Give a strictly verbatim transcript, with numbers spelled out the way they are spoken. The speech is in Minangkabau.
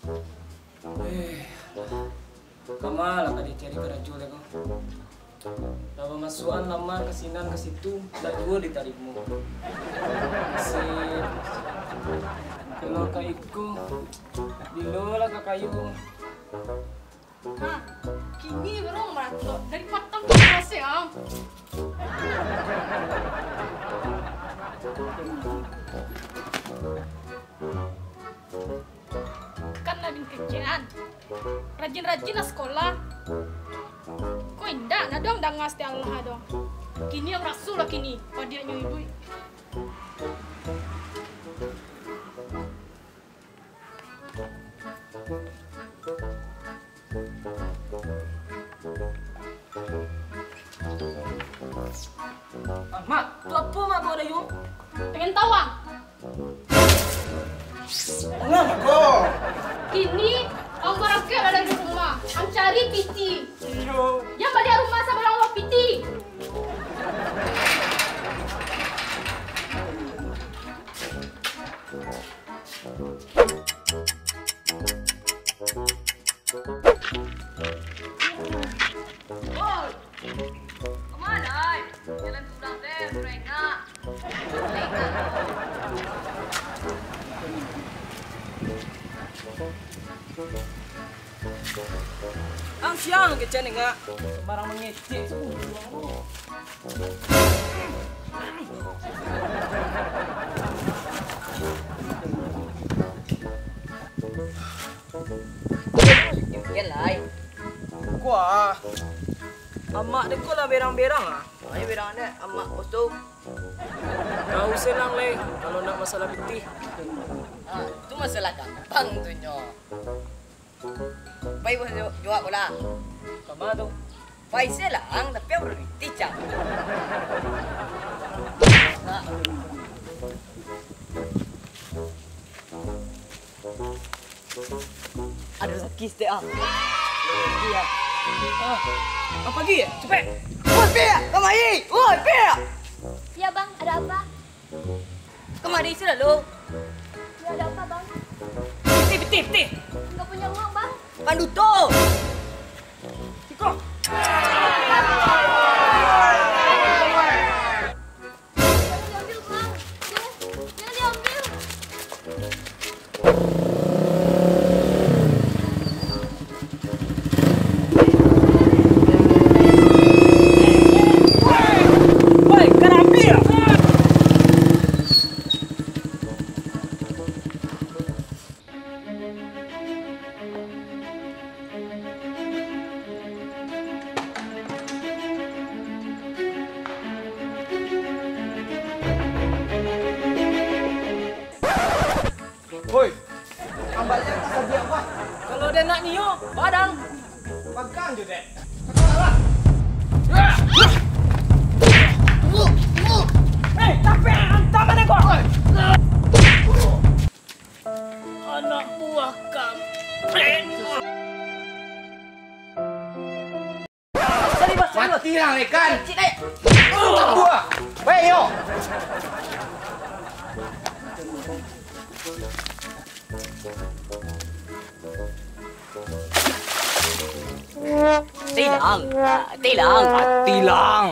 Eh, kama lah ka dicari karajo lai ko. Lah bamasuakan lamar ka sinan ka situ, ndak juo ditarimo. Nasib. Kalau ka iko, bilo lah ka kayo. Ha, kini baru maratok dari patang ka puasa, ah. Kan lah din kecek an. Rajin-rajin lah sekolah. Ko indak, nah doang danga setiap Allah doang. Kini yang rasul lah kini, padiaknyo ibu. Ah, Mak, tu apo Mak bawa dayu? Pengen tahu, Ang? Manga ko? Kini, Ang barangkek lah dari rumah. Ang cari piti. Iyo. Jan baliak rumah sabalah awak piti. Woi! Kama lai? Jalan pulang deh, rengak. Rengak. Ang siang kecek nengak. Sembarang mangecek. Mungkin lai. Kuah. Amak dek ko lah berang-berang ah. Ayo berang dek, amak kosong. Kau senang lai, kalau nak masalah pitih. Ah, itu masalah gampang tu nyo. Pai bos jawab bola. Kama tu? Pai silang, tapi ang baru pitih cang. Ado rezeki saketek ah. Rezeki ah. Ah, pagi, cepek. Woi, Pik, kamari. Woi, Pik. Ya, Bang, ada apa? Kamari siko lo. Ya, ada apa, Bang? Pitih, pitih, pitih. Enggak punya uang, Bang. Panduto. Siko. Jangan diambil, Bang. Jangan, jangan diambil. Woi, karambia! Hoi, ambalnya tak sabiak, Pak. Kalau dia nak nio, badang. Makan je, Dek. Makan lah. Hei, capek, hantam mana kau? Anak buah kampret. Mati lah, ikan. Buah. Baik, yo. Tilang, tilang, tilang.